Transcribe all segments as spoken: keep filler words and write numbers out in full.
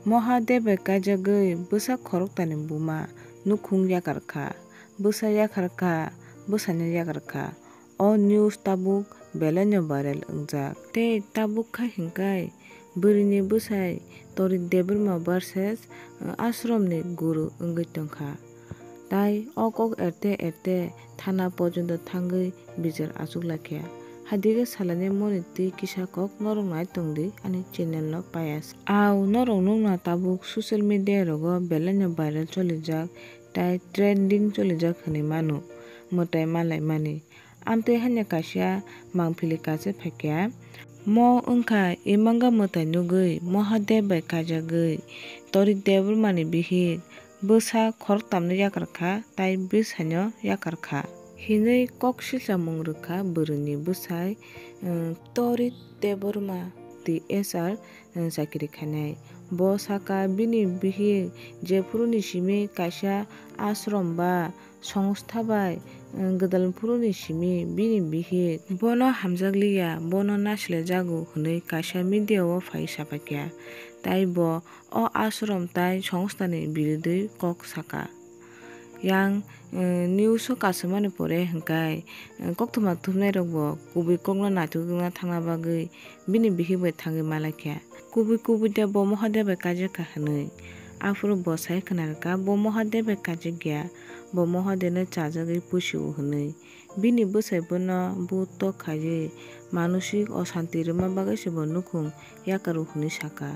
Mohadev bai kaijagwi bwsa khoroktani buma nukhung yakar kha, bwsa yakar kha, bwsano yakar kha. O news tabuk belaino viral wngjak. Tei tabuk kha hinkai bwrwini bwsai Torik Debbarma versus, uh, ashramni guru wngwi tongkha. Tai o kok erte erte thana porjonto thangwi bichar achuk laikha. Hadige salani moni twi kisa kok norok nai tongdi ani channel no payas. Au norok nukna tabuk social media rogo belaino viral cholijak tai trending cholijak hinwi mano mwtai malaimani. Amtwi hanya kaisa mangpili kache phaikha. Mo wngkha Imanga mwtai nugwi Mohadev bai kaijagwi Torik Debbarmani bihik bwsa khoroktamno yakar kha tai bwsaino yakar kha hinwi kok silchamung rwkha bwrwini bwsai, um, Torik Debbarma T S R, um, chakiri khainai. Bo saka bini bihik jephuruni simi kaisa ashram ba songstha bai, um, gwdalphuruni simi bini bihik bono hamjakliya, bono naislejago hwnwi kaisa media o phai sapaikha. Tai bo o ashram tai songstha ni biridwi kok saka. Yang, um, news o kasumani pore hwnkhe, um, koktwma thumnairokbo kubui kokno naitugwi wngna thangna bagwi bini bihik bai thangwi malaikha. Kubui kubui de bo Mohadev bai kaijakha hwnwi. Aphuru bo sai khwnarwkha, bo Mohadev bai kaijakya, bo Mohadev no chajagwi pusi-o hwnwi. Bini bwsai bono but tok khaiwi manosik osanti rwma bagwi se bo nukhung yakar-o hwnwi sakha.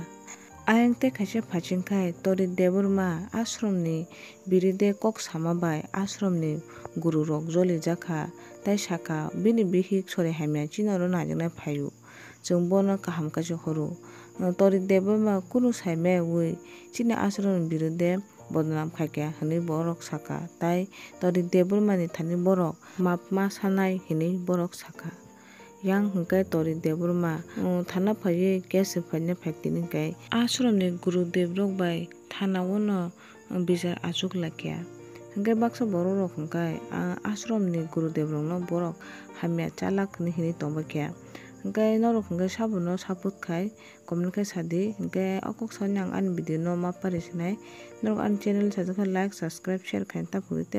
Ayang tei kaisa phaising khai Torik Debbarma ashramni biride kok sama bai ashramni gururok jolijakha tei sakha, bini bihik sori hamya chini oro naijaknai phaio. Chwng bono kaham kaisa horo. Torik Debbarma kunu saimaya wi chini ashramni birode bodnam khaikha hwnwi borok sakha, tai Torik Debbarmani thani borok map ma sanai hwnwi borok sakha. Yang hwnkhe Torik Debbarma, um, thana phaiwi case rwphaina phaitini hwnkhe ashramni gurudev rok bai thana o no bichar achuk laikha. Hwnkhe baksa borok rok hwnkhe, ah, ashramni gurudev rokno borok hamya chalak hwnwi hinwi tongbaikha. Hwnkhe norok hwnkhe sabono support khai comment khe sadi. Hwnkhe o kok sani ang ani video no ma pari sinai. Norok ani channel sajak khe like, subscribe, share khaina ta phuru tei.